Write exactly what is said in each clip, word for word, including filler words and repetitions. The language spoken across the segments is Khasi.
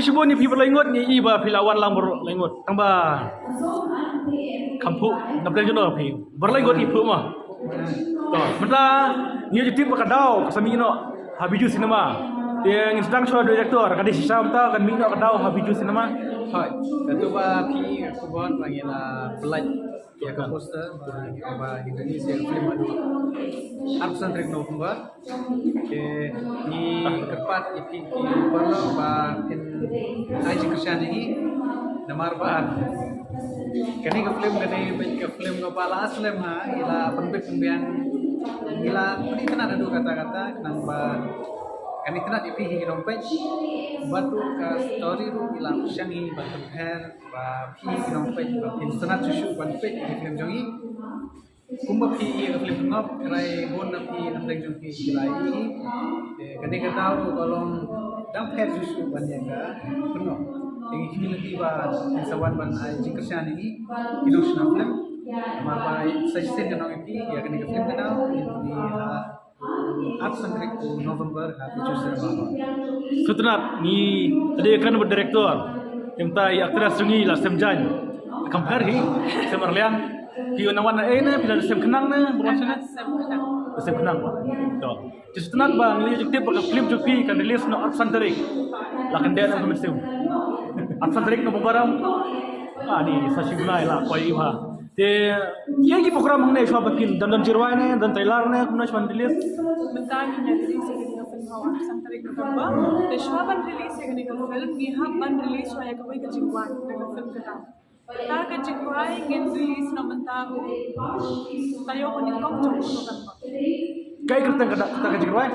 Shibun ïa phi baroh laingut, ngi i ba phi la wan lang baroh laingut. Tang ba kham phuh na pdeng jong phi. Baroh laingut ngi phuh mo. To, mynta ngi ju tip ba ka daw ka sa mih noh ha Bijou Cinema. Te ngin sdang shuwa director, ka dei shisha mynta kan mih noh ka daw ha Bijou Cinema. Hooid, kato ba phi i ka khubor ba ngi la pynlait ïa ka poster ba, ba ngi release ïa ka film haduh arphew san tarik November. Te ngi kyrpad ïa phi ki paralok ba phin ai jingkyrshan ïa ngi namar ba kane ka film, kane ka film kaba la slem ha, ngi la pynbit pynbiang, ngi la pynitynnad haduh katta katta, khnang ba kan itynnad ïa phi hi ki nongpeit. Bad ruh ka story ruh ngi la pyrshang hi ban pynpher ba phi ki nongpeit ba phin sngewtynnat shuh shuh ban peit ïa ki film jong ngi. Kumba phi i ïa ka film Pynngop, trai bun na phi na pdeng jong phi ki la ïohi. Te kane ka daw ruh ka long dang pher shuh shuh ban ïa ka Pynngop. Te ngi kyrmen ïa phi ba phin sa wan ban ai jingkyrshan ïa ngi ki nongshna film. Namar ba sa shisien ka nong ïa phi ïa kane ka film ka daw, ïa phi ha arphew san tarik u November ha Bijou Cinema Hall. Sngewtynnat, ngi, te dei kren bad director. Te mynta i actress jong ngi la Sem Jaiñ. Kham pher hi, Sem Arliang. Phi nang wan na ei ne, phi na Sem Khnang ne, bukan sini. Sem Khnang. Sem Khnang ba. To. Sngewtynnat ba ngi ju tip ba ka film jong phi kan release na arphew san tarik. La kan dei na arphew san tarik November. Ah, ni sa shi bnai la poi i ba. Te, ïa ki program hangne shuwa ba kin don, don jingrwai ne, don trailer ne, kumno shuwa ban release? Mynta ngin ïa release ïa kane ka film ha arphew san tarik November. Te shuwa ban release ïa kane ka film, ngi hap ban release shuwa ïa kawei ka jingrwai, kane ka film kata. Kata ka jingrwai ngin release na mynta u taïew ba nyngkong jong u November. Kaei kyrteng kata, kata ka jingrwai?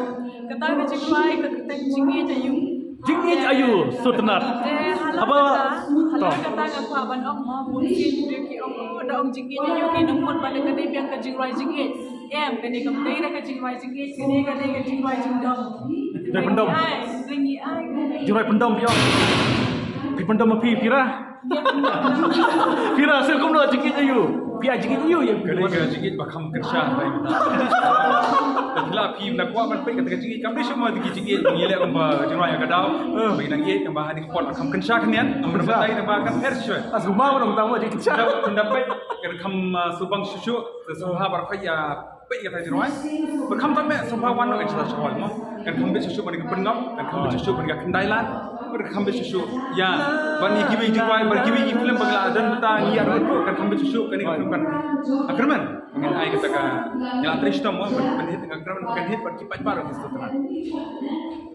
Kata ka jingrwai ka kyrteng Jingïeit Aïu. Jingïeit Aïu, sngewtynnat. Eh, hala kata, hala kata nga kwah ban ong mo, bun sien ki ong, oh, da ong Jingïeit Aïu, ki nang mut ba ka dei biang ka jingrwai jingïeit. Em, kane kam dei da ka jingrwai jingïeit, kane ka dei ka jingrwai jingdom. Jingrwai pyndom. Ai, jingrwai ai. Jingrwai pyndom phi ong. Phi pyndom ma phi, phi ra. Phi ra, sngewthuh kumno Jingïeit Aïu? Phi ai Jingïeit Aïu ïa phi. Kane ka jingïeit ba kham kyrshan ba mynta. Te phi la phi na kwah ban peit kata ka jingïeit, kam dei shuh mo kata ka jingïeit ngi leh kumba jingrwai ïa ka daw. Ba ngi nang ïeit kumba hani ka por kham kyrshan khyndiat. Am ba tai ba kan pher shuh. As kumba ba nang tang mo jingïeit kyrshan. Kan peit kan kham, ah, subang shuh shuh. Te sngewbha ba phi ïa peit ïa kata ka jingrwai. Ba kham tam eh sngewbha wan noh ïa ka sha hall mo. Kan kham bit shuh shuh ban ïa ka Pynngop, kan kham bit shuh shuh ban ïa ka Khyndailad. Kan kham bit shuh shuh ïa ban ïa kiwei ki jingrwai, ban kiwei ki film ba la don ta ngi ïa don ruh, kan kham bit shuh shuh kan ïa ka film kan. Agreement. Ngin ai kata ka ïa la trei shitom mo ban, ban hit ka agreement kan hit ban ki paidbah ruh ki sngewtynnat.